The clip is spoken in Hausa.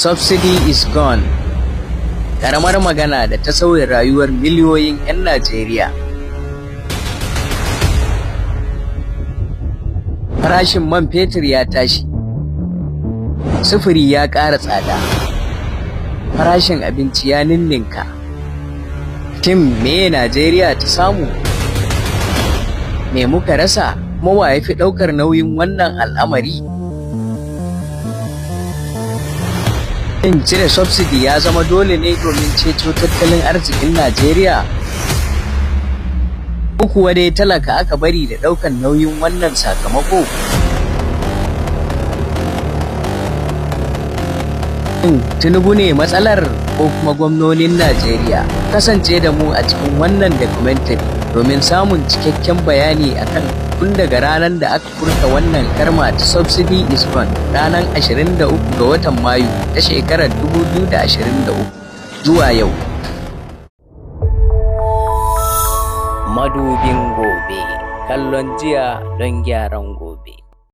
Subsidy is gone. Ƙaramar magana da ta sauya rayuwar miliyoyin 'yan Najeriya. Farashin man fetur ya tashi. Sufuri ya ƙara tsada. Farashin abinci ya ninninka. Shin me Najeriya ta samu? Me muka rasa? Kuma wa ya fi ɗaukar nauyin wannan al'amari? Shin cire subsidy ya zama dole ne domin ceto tattalin arzikin Najeriya? Ko kuwa dai talaka aka bari da ɗaukar nauyin wannan sakamako? Shin Tinubu ne matsalar ko kuma gwamnonin Najeriya? Kasance da mu a cikin wannan documentary domin samun cikakken bayani akan tun daga ranar da aka furta wannan kalma ta subsidy is gone ranar 23 ga watan Mayu ta shekarar 2023 zuwa yau. Madubin gobe, kallon jiya don gyaran gobe.